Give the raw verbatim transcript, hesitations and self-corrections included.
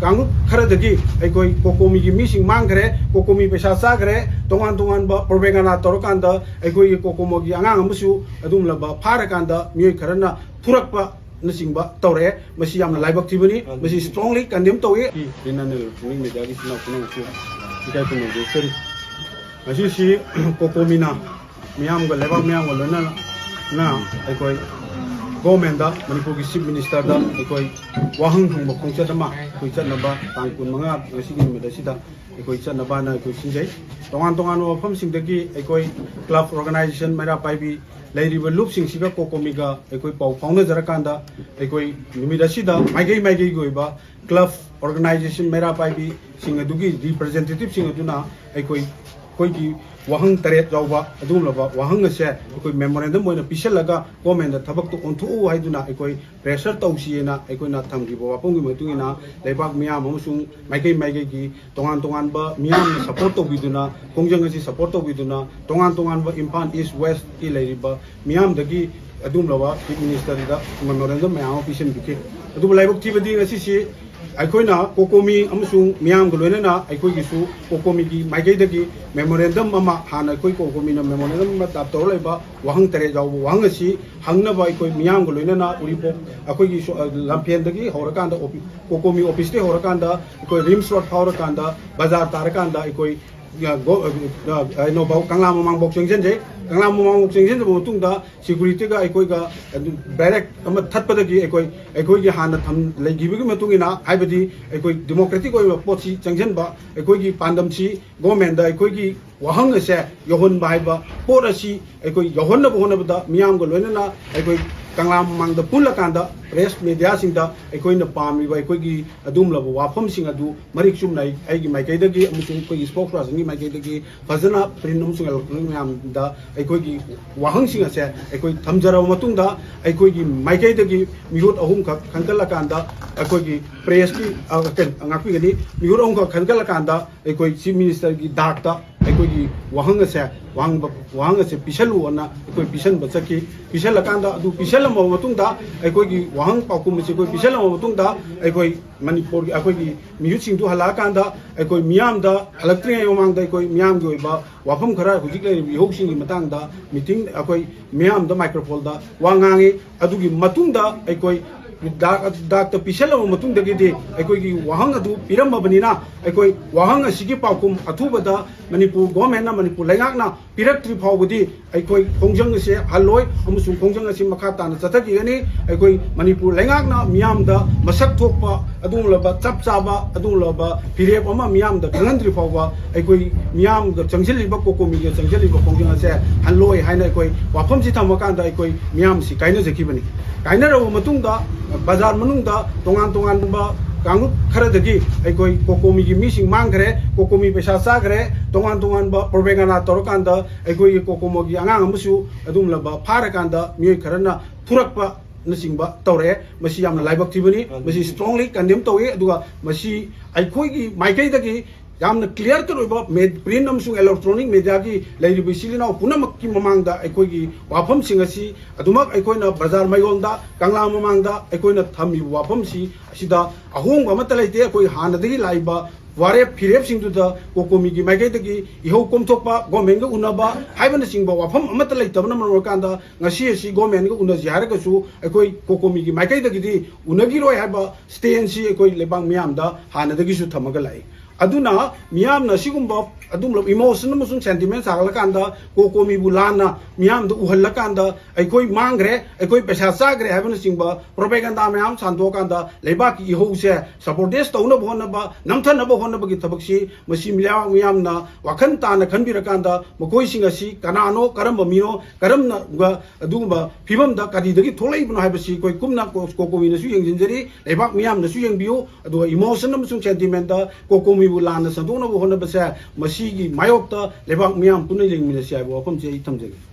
ꯀꯥꯡꯂꯨꯞ ꯈꯔꯗꯒꯤ ꯑꯩꯈꯣꯏ ꯀꯣꯀꯣꯃꯤꯒꯤ ꯃꯤꯁꯤꯡ ꯃꯥꯡꯈ꯭ꯔꯦ, ꯀꯣꯀꯣꯃꯤ ꯄꯩꯁꯥ ꯆꯥꯈ꯭ꯔꯦ, ꯇꯣꯉꯥꯟ ꯇꯣꯉꯥꯟꯕ propaganda ꯇꯧꯔꯀꯥꯟꯗ ꯑꯩꯈꯣꯏꯒꯤ ꯀꯣꯀꯣꯃꯣꯒꯤ ꯑꯉꯥꯡ ꯑꯃꯁꯨ ꯑꯗꯨꯒꯨꯝꯂꯕ ꯐꯥꯔꯀꯥꯟꯗ ꯃꯤꯑꯣꯏ ꯈꯔꯅ ꯐꯨꯔꯛꯄꯅꯆꯤꯡꯕ ꯇꯧꯔꯛꯑꯦ꯫ ꯃꯁꯤ ꯌꯥꯝꯅ ꯂꯥꯏꯕꯛ ꯊꯤꯕꯅꯤ꯫ ꯃꯁꯤ strongly condemn ꯇꯧꯏ꯫ ꯏꯟꯅ ꯏꯂꯦꯛꯇ꯭ꯔꯣꯅꯤꯛ ꯃꯦꯗꯤꯌꯥꯒꯤ ꯏꯆꯤꯟ ꯏꯅꯥꯎ ꯄꯨꯝꯅꯃꯛꯄꯨ ꯏꯀꯥꯏ ꯈꯨꯝꯅꯕ ꯐꯣꯡꯗꯣꯛꯆꯔꯤ꯫ ꯉꯁꯤꯁꯤ ꯀꯣꯀꯣꯃꯤꯅ ꯃꯤꯌꯥꯝꯒ, ꯂꯩꯕꯥꯛ ꯃꯤꯌꯥꯝꯒ ꯂꯣꯏꯅꯅ ꯑꯩꯈꯣꯏ government ꯇ, ꯃꯅꯤꯄꯨꯔꯒꯤ chief minister ꯗ ꯑꯩꯈꯣꯏ ꯋꯥꯍꯪ ꯍꯪꯕ ꯈꯣꯡꯆꯠ ꯑꯃ ꯑꯩꯈꯣꯏ ꯆꯠꯅꯕ, ꯇꯥꯡ ꯀꯨꯟꯃꯉꯥ, ꯉꯁꯤꯒꯤ ꯅꯨꯃꯤꯠ ꯑꯁꯤꯗ ꯑꯩꯈꯣꯏ ꯆꯠꯅꯕꯅ ꯑꯩꯈꯣꯏ ꯁꯤꯟꯖꯩ꯫ ꯇꯣꯉꯥꯟ ꯇꯣꯉꯥꯟꯕ ꯃꯐꯝꯁꯤꯡꯗꯒꯤ ꯑꯩꯈꯣꯏ club organization ꯃꯩꯔꯥ ꯄꯥꯏꯕꯤ ꯂꯩꯔꯤꯕ ꯂꯨꯞꯁꯤꯡꯁꯤꯒ ꯀꯣꯀꯣꯃꯤꯒ ꯑꯩꯈꯣꯏ ꯄꯥꯎ ꯐꯥꯎꯅꯖꯔꯀꯥꯟꯗ, ꯑꯩꯈꯣꯏ ꯅꯨꯃꯤꯠ ꯑꯁꯤꯗ ꯃꯥꯏꯀꯩ ꯃꯥꯏꯀꯩꯒꯤ ꯑꯣꯏꯕ club organization ꯃꯩꯔꯥ ꯄꯥꯏꯕꯤꯁꯤꯡ ꯑꯗꯨꯒꯤ representative ꯁꯤꯡ ꯑꯗꯨꯅ ꯑꯩꯈꯣꯏ, ꯑꯩꯈꯣꯏꯒꯤ ꯋꯥꯍꯪ ꯇꯔꯦꯠ ꯌꯥꯎꯕ ꯑꯗꯨꯒꯨꯝꯂꯕ ꯋꯥꯍꯪ ꯑꯁꯦ ꯑꯩꯈꯣꯏ memorandum ꯑꯣꯏꯅ ꯄꯤꯁꯜꯂꯒ government ꯇ ꯊꯕꯛꯇꯨ ꯑꯣꯟꯊꯣꯛꯎ ꯍꯥꯏꯗꯨꯅ ꯑꯩꯈꯣꯏ pressure ꯇꯧꯁꯤꯑꯅ ꯑꯩꯈꯣꯏꯅ ꯊꯝꯈꯤꯕ ꯋꯥꯐꯝꯒꯤ ꯃꯇꯨꯡ ꯏꯟꯅ ꯂꯩꯕꯥꯛ ꯃꯤꯌꯥꯝ ꯑꯃꯁꯨꯡ ꯃꯥꯏꯀꯩ ꯃꯥꯏꯀꯩꯒꯤ ꯇꯣꯉꯥꯟ ꯇꯣꯉꯥꯟꯕ ꯃꯤꯌꯥꯝꯅ support ꯇꯧꯕꯤꯗꯨꯅ, ꯈꯣꯡꯖꯪ ꯑꯁꯤ support ꯇꯧꯕꯤꯗꯨꯅ, ꯇꯣꯉꯥꯟ ꯇꯣꯉꯥꯟꯕ ꯏꯝꯐꯥꯜ East West ꯀꯤ ꯂꯩꯔꯤꯕ ꯃꯤꯌꯥꯝꯗꯒꯤ ꯑꯗꯨꯒꯨꯝꯂꯕ chief minister ꯗ memorandum ꯃꯌꯥꯝ ꯑꯃ ꯄꯤꯁꯤꯟꯕꯤꯈꯤ꯫ ꯑꯗꯨꯕꯨ ꯂꯥꯏꯕꯛ ꯊꯤꯕꯗꯤ ꯉꯁꯤꯁꯤ ꯑꯩꯈꯣꯏꯅ ꯀꯣꯀꯣꯃꯤ ꯑꯃꯁꯨꯡ ꯃꯤꯌꯥꯝꯒ ꯂꯣꯏꯅꯅ ꯑꯩꯈꯣꯏꯒꯤꯁꯨ ꯀꯣꯀꯣꯃꯤꯒꯤ ꯃꯥꯏꯀꯩꯗꯒꯤ memorandum ꯑꯃ, ꯍꯥꯟꯅ ꯑꯩꯈꯣꯏ ꯀꯣꯀꯣꯃꯤꯅ memorandum ꯑꯃ draft ꯇꯧꯔ ꯂꯩꯕ ꯋꯥꯍꯪ ꯇꯔꯦꯠ ꯌꯥꯎꯕ ꯋꯥꯍꯪ ꯑꯁꯤ ꯍꯪꯅꯕ ꯑꯩꯈꯣꯏ ꯃꯤꯌꯥꯝꯒ ꯂꯣꯏꯅꯅ ꯎꯔꯤꯄꯣꯛ ꯑꯩꯈꯣꯏꯒꯤ ꯁꯣ-, ꯑ, ꯂꯝꯐꯦꯜꯗꯒꯤ ꯍꯧꯔꯀꯥꯟꯗ ꯑꯣꯐꯤ-, ꯀꯣꯀꯣꯃꯤ office ꯇꯒꯤ ꯍꯧꯔꯀꯥꯟꯗ ꯑꯩꯈꯣꯏ RIMS road ꯐꯥꯎꯔꯀꯥꯟꯗ ꯕꯖꯥꯔ ꯇꯥꯔꯀꯥꯟꯗ ꯑꯩꯈꯣꯏ, ꯑ, ꯒꯣ-, ꯑ, ꯀꯩꯅꯣꯐꯥꯎ ꯀꯪꯂꯥ ꯃꯃꯥꯡꯐꯥꯎ ꯆꯪꯁꯤꯟꯖꯩ꯫ ꯀꯪꯂꯥ ꯃꯃꯥꯡꯐꯥꯎ ꯆꯪꯁꯤꯟꯖꯕ ꯃꯇꯨꯡꯗ security ꯒ ꯑꯩꯈꯣꯏꯒ ꯑꯗꯨ barrack ꯑꯃ ꯊꯠꯄꯗꯒꯤ ꯑꯩꯈꯣꯏ, ꯑꯩꯈꯣꯏꯒꯤ ꯍꯥꯟꯅ ꯊꯝ-, ꯂꯩꯈꯤꯕꯒꯤ ꯃꯇꯨꯡ ꯏꯟꯅ, ꯍꯥꯏꯕꯗꯤ ꯑꯩꯈꯣꯏ democratic ꯑꯣꯏꯕ ꯄꯣꯠꯁꯤ ꯆꯪꯁꯤꯟꯕ, ꯑꯩꯈꯣꯏꯒꯤ ꯄꯥꯟꯗꯝꯁꯤ government ꯗ ꯑꯩꯈꯣꯏꯒꯤ ꯋꯥꯍꯪ ꯑꯁꯦ ꯌꯧꯍꯟꯕ ꯍꯥꯏꯕ ꯄꯣꯠ ꯑꯁꯤ ꯑꯩꯈꯣꯏ ꯌꯧꯍꯟꯅꯕ ꯍꯣꯠꯅꯕꯗ ꯃꯤꯌꯥꯝꯒ ꯂꯣꯏꯅꯅ ꯑꯩꯈꯣꯏ ꯀꯪꯂꯥ ꯃꯃꯥꯡꯗ ꯄꯨꯜꯂꯀꯥꯟꯗ press media ꯁꯤꯡꯗ ꯑꯩꯈꯣꯏꯅ ꯄꯥꯝꯃꯤꯕ ꯑꯩꯈꯣꯏꯒꯤ ꯑꯗꯨꯒꯨꯝꯂꯕ ꯋꯥꯐꯝꯁꯤꯡ ꯑꯗꯨ ꯃꯔꯤꯛ ꯆꯨꯝꯅ ꯑꯩ, ꯑꯩꯒꯤ ꯃꯥꯏꯀꯩꯗꯒꯤ ꯑꯃꯁꯨꯡ ꯑꯩꯈꯣꯏꯒꯤ spokesperson ꯒꯤ ꯃꯥꯏꯀꯩꯗꯒꯤ ꯐꯖꯅ print ꯑꯃꯁꯨꯡ electronic ꯃꯌꯥꯝꯗ ꯑꯩꯈꯣꯏꯒꯤ ꯋꯥꯍꯪꯁꯤꯡ ꯑꯁꯦ ꯑꯩꯈꯣꯏ ꯊꯝꯖꯔꯕ ꯃꯇꯨꯡꯗ, ꯑꯩꯈꯣꯏꯒꯤ ꯃꯥꯏꯀꯩꯗꯒꯤ ꯃꯤꯍꯨꯠ ꯑꯍꯨꯝꯈꯛ ꯈꯟꯒꯠꯂꯀꯥꯟꯗ, ꯑꯩꯈꯣꯏꯒꯤ press ꯀꯤ, ꯑ, ꯀꯩꯅꯣ, ꯉꯥꯛꯄꯤꯒꯅꯤ, ꯃꯤꯍꯨꯠ ꯑꯍꯨꯝꯈꯛ ꯈꯟꯒꯠꯂꯀꯥꯟꯗ ꯑꯩꯈꯣꯏ chief minister ꯒꯤ ꯗꯥꯛꯇ ꯑꯩꯈꯣꯏ ꯑꯩꯈꯣꯏꯒꯤ ꯋꯥꯍꯪ ꯑꯁꯦ, ꯋꯥꯍꯪꯕ-, ꯋꯥꯍꯪ ꯑꯁꯦ ꯄꯤꯁꯜꯂꯨꯑꯣꯅ ꯑꯩꯈꯣꯏ ꯄꯤꯁꯟꯕ ꯆꯠꯈꯤ꯫ ꯄꯤꯁꯜꯂꯀꯥꯟꯗ, ꯑꯗꯨ ꯄꯤꯁꯜꯂꯝꯃꯕ ꯃꯇꯨꯡꯗ, ꯑꯩꯈꯣꯏꯒꯤ ꯋꯥꯍꯪ ꯄꯥꯎꯈꯨꯝ ꯑꯁꯤ ꯑꯩꯈꯣꯏ ꯄꯤꯁꯜꯂꯝꯃꯕ ꯃꯇꯨꯡꯗ, ꯑꯩꯈꯣꯏ ꯃꯅꯤꯄꯨꯔꯒꯤ, ꯑꯩꯈꯣꯏꯒꯤ ꯃꯤꯍꯨꯠꯁꯤꯡꯗꯨ ꯍꯜꯂꯛꯑꯀꯥꯟꯗ, ꯑꯩꯈꯣꯏ ꯃꯤꯌꯥꯝꯗ, ꯍꯜꯂꯛꯇ꯭ꯔꯤꯉꯩ ꯃꯃꯥꯡꯗ ꯑꯩꯈꯣꯏ ꯃꯤꯌꯥꯝꯒꯤ ꯑꯣꯏꯕ ꯋꯥꯐꯝ ꯈꯔ, ꯍꯧꯖꯤꯛ ꯂꯩꯔꯤꯕ ꯏꯍꯧꯁꯤꯡꯒꯤ ꯃꯇꯥꯡꯗ ꯃꯤꯇꯤꯡ, ꯑꯩꯈꯣꯏ ꯃꯤꯌꯥꯝꯗ ꯃꯥꯏꯀ꯭ꯔꯣꯐꯣꯟꯗ ꯋꯥ ꯉꯥꯡꯉꯤ꯫ ꯑꯗꯨꯒꯤ ꯃꯇꯨꯡꯗ ꯑꯩꯈꯣꯏ ꯗꯥꯛ-, ꯗꯥꯛꯇ ꯄꯤꯁꯜꯂꯕ ꯃꯇꯨꯡꯗꯒꯤꯗꯤ, ꯑꯩꯈꯣꯏꯒꯤ ꯋꯥꯍꯪ ꯑꯗꯨ ꯄꯤꯔꯝꯃꯕꯅꯤꯅ, ꯑꯩꯈꯣꯏ ꯋꯥꯍꯪ ꯑꯁꯤꯒꯤ ꯄꯥꯎꯈꯨꯝ ꯑꯊꯨꯕꯗ ꯃꯅꯤꯄꯨꯔ ꯒꯣꯔꯃꯦꯟꯅ, ꯃꯅꯤꯄꯨꯔ ꯂꯩꯉꯥꯛꯅ ꯄꯤꯔꯛꯇ꯭ꯔꯤ ꯐꯥꯎꯕꯗꯤ ꯑꯩꯈꯣꯏ ꯈꯣꯡꯖꯪ ꯑꯁꯦ ꯍꯜꯂꯣꯏ ꯑꯃꯁꯨꯡ ꯈꯣꯡꯖꯪ ꯑꯁꯤ ꯃꯈꯥ ꯇꯥꯅ ꯆꯠꯊꯈꯤꯒꯅꯤ꯫ ꯑꯩꯈꯣꯏ ꯃꯅꯤꯄꯨꯔ ꯂꯩꯉꯥꯛꯅ ꯃꯤꯌꯥꯝꯗ ꯃꯁꯛ ꯊꯣꯛꯄ ꯑꯗꯨꯒꯨꯝꯂꯕ ꯆꯞ ꯆꯥꯕ ꯑꯗꯨꯒꯨꯝꯂꯕ ꯐꯤꯔꯦꯞ ꯑꯃ ꯃꯤꯌꯥꯝꯗ ꯈꯪꯍꯟꯗ꯭ꯔꯤ ꯐꯥꯎꯕ, ꯑꯩꯈꯣꯏ ꯃꯤꯌꯥꯝꯒ ꯆꯪꯁꯤꯜꯂꯤꯕ, ꯀꯣꯀꯣꯃꯤꯒ ꯆꯪꯁꯤꯜꯂꯤꯕ ꯈꯣꯡꯖꯪ ꯑꯁꯦ ꯍꯜꯂꯣꯏ ꯍꯥꯏꯅ ꯑꯩꯈꯣꯏ ꯋꯥꯐꯝꯁꯤ ꯊꯝꯃꯀꯥꯟꯗ, ꯑꯩꯈꯣꯏ ꯃꯤꯌꯥꯝꯁꯤ ꯀꯥꯏꯅꯖꯈꯤꯕꯅꯤ꯫ ꯀꯥꯏꯅꯔꯕ ꯃꯇꯨꯡꯗ, ꯕꯖꯥꯔ ꯃꯅꯨꯡꯗ ꯇꯣꯉꯥꯟ ꯇꯣꯉꯥꯟꯕ ꯀꯥꯡꯂꯨꯞ ꯈꯔꯗꯒꯤ ꯑꯩꯈꯣꯏ ꯀꯣꯀꯣꯃꯤꯒꯤ ꯃꯤꯁꯤꯡ ꯃꯥꯡꯈ꯭ꯔꯦ, ꯀꯣꯀꯣꯃꯤ ꯄꯩꯁꯥ ꯆꯥꯈ꯭ꯔꯦ, ꯇꯣꯉꯥꯟ ꯇꯣꯉꯥꯟꯕ ꯄ꯭ꯔꯣꯄꯦꯒꯥꯟꯗꯥ ꯇꯧꯔꯀꯥꯟꯗ, ꯑꯩꯈꯣꯏꯒꯤ ꯀꯣꯀꯣꯃꯣꯒꯤ ꯑꯉꯥꯡ ꯑꯃꯁꯨ ꯑꯗꯨꯒꯨꯝꯂꯕ ꯐꯥꯔꯀꯥꯟꯗ ꯃꯤꯑꯣꯏ ꯈꯔꯅ ꯐꯨꯔꯛꯄꯅꯆꯤꯡꯕ ꯇꯧꯔꯛꯑꯦ꯫ ꯃꯁꯤ ꯌꯥꯝꯅ ꯂꯥꯏꯕꯛ ꯊꯤꯕꯅꯤ꯫ ꯃꯁꯤ strongly condemn ꯇꯧꯏ꯫ ꯑꯗꯨꯒ ꯃꯁꯤ ꯑꯩꯈꯣꯏꯒꯤ ꯃꯥꯏꯀꯩꯗꯒꯤ ꯌꯥꯝꯅ clear cut ꯑꯣꯏꯕ ꯃꯦ-, print ꯑꯃꯁꯨꯡ electronic mediaꯒꯤ ꯂꯩꯔꯤꯕ ꯏꯆꯤꯜ ꯏꯅꯥꯎ ꯄꯨꯝꯅꯃꯛꯀꯤ ꯃꯃꯥꯡꯗ ꯑꯩꯈꯣꯏꯒꯤ ꯋꯥꯐꯝꯁꯤꯡ ꯑꯁꯤ ꯑꯗꯨꯃꯛ ꯑꯩꯈꯣꯏꯅ ꯕꯖꯥꯔ ꯃꯌꯣꯜꯗ, ꯀꯪꯂꯥ ꯃꯃꯥꯡꯗ ꯑꯩꯈꯣꯏꯅ ꯊꯝꯃꯤꯕ ꯋꯥꯐꯝꯁꯤ ꯑꯁꯤꯗ ꯑꯍꯣꯡꯕ ꯑꯃꯠꯇ ꯂꯩꯇꯦ꯫ ꯑꯩꯈꯣꯏ ꯍꯥꯟꯅꯗꯒꯤ ꯂꯥꯛꯏꯕ ꯋꯥꯔꯦꯞ ꯐꯤꯔꯦꯞꯁꯤꯡꯗꯨꯗ ꯀꯣꯀꯣꯃꯤꯒꯤ ꯃꯥꯏꯀꯩꯗꯒꯤ ꯏꯍꯧ ꯀꯣꯝꯊꯣꯛꯄ, ꯒꯣꯔꯃꯦꯟꯒ ꯎꯅꯕ ꯍꯥꯏꯕꯅꯆꯤꯡꯕ ꯋꯥꯐꯝ ꯑꯃꯠꯇ ꯂꯩꯇꯕꯅ ꯃꯔꯝ ꯑꯣꯏꯔꯀꯥꯟꯗ, ꯉꯁꯤ ꯑꯁꯤ ꯒꯣꯔꯃꯦꯟꯒ ꯎꯅꯁꯤ ꯍꯥꯏꯔꯒꯁꯨ ꯑꯩꯈꯣꯏ ꯀꯣꯀꯣꯃꯤꯒꯤ ꯃꯥꯏꯀꯩꯗꯒꯤꯗꯤ ꯎꯅꯈꯤꯔꯣꯏ ꯍꯥꯏꯕ stand ꯁꯤ ꯑꯩꯈꯣꯏ ꯂꯩꯕꯥꯛ ꯃꯤꯌꯥꯝꯗ ꯍꯥꯟꯅꯗꯒꯤꯁꯨ ꯊꯝꯃꯒ ꯂꯥꯛꯏ꯫ ꯑꯗꯨꯅ ꯃꯤꯌꯥꯝꯅ ꯁꯤꯒꯨꯝꯕ ꯑꯗꯨꯝ emotion ꯑꯃꯁꯨꯡ sentiment ꯁꯥꯒꯠꯂꯀꯥꯟꯗ, ꯀꯣꯀꯣꯃꯤꯕꯨ ꯂꯥꯟꯅ ꯃꯤꯌꯥꯝꯗ ꯎꯍꯜꯂꯀꯥꯟꯗ, "ꯑꯩꯈꯣꯏ ꯃꯥꯡꯈ꯭ꯔꯦ, ꯑꯩꯈꯣꯏ ꯄꯩꯁꯥ ꯆꯥꯈ꯭ꯔꯦ" ꯍꯥꯏꯕꯅꯆꯤꯡꯕ propaganda ꯃꯌꯥꯝ ꯁꯟꯗꯣꯛꯑꯀꯥꯟꯗ, ꯂꯩꯕꯥꯛꯀꯤ ꯏꯍꯧꯁꯦ subordinate ꯇꯧꯅꯕ ꯍꯣꯠꯅꯕ, ꯅꯝꯊꯅꯕ ꯍꯣꯠꯅꯕꯒꯤ ꯊꯕꯛꯁꯤ, ꯃꯁꯤ ꯂꯩꯕꯥꯛ ꯃꯤꯌꯥꯝꯅ ꯋꯥꯈꯜ ꯇꯥꯅ ꯈꯟꯕꯤꯔꯀꯥꯟꯗ, ꯃꯈꯣꯏꯁꯤꯡ ꯑꯁꯤ ꯀꯅꯥꯅꯣ, ꯀꯔꯝꯕ ꯃꯤꯅꯣ, ꯀꯔꯝꯅ ꯑꯗꯨꯒꯨꯝꯕ ꯐꯤꯕꯝꯗ ꯀꯔꯤꯗꯒꯤ ꯊꯣꯛꯂꯛꯏꯕꯅꯣ ꯍꯥꯏꯕꯁꯤ ꯑꯩꯈꯣꯏ ꯀꯨꯞꯅ ꯀꯣ-, ꯀꯣꯀꯣꯃꯤꯅꯁꯨ ꯌꯦꯡꯁꯤꯟꯖꯔꯤ, ꯂꯩꯕꯥꯛ ꯃꯤꯌꯥꯝꯅꯁꯨ ꯌꯦꯡꯕꯤꯌꯨ꯫ ꯑꯗꯨꯒ emotion ꯑꯃꯁꯨꯡ sentiment ꯀꯣꯀꯣꯃꯤꯕꯨ ꯂꯥꯟꯅ ꯁꯟꯗꯣꯛꯅꯕ ꯍꯣꯠꯅꯕꯁꯦ, ꯃꯁꯤꯒꯤ ꯃꯥꯌꯣꯛꯇ ꯂꯩꯕꯥꯛ ꯃꯤꯌꯥꯝ ꯄꯨꯟꯅ ꯌꯦꯡꯃꯤꯟꯅꯁꯤ ꯍꯥꯏꯕ ꯋꯥꯐꯝꯁꯦ ꯑꯩ ꯊꯝꯖꯒꯦ꯫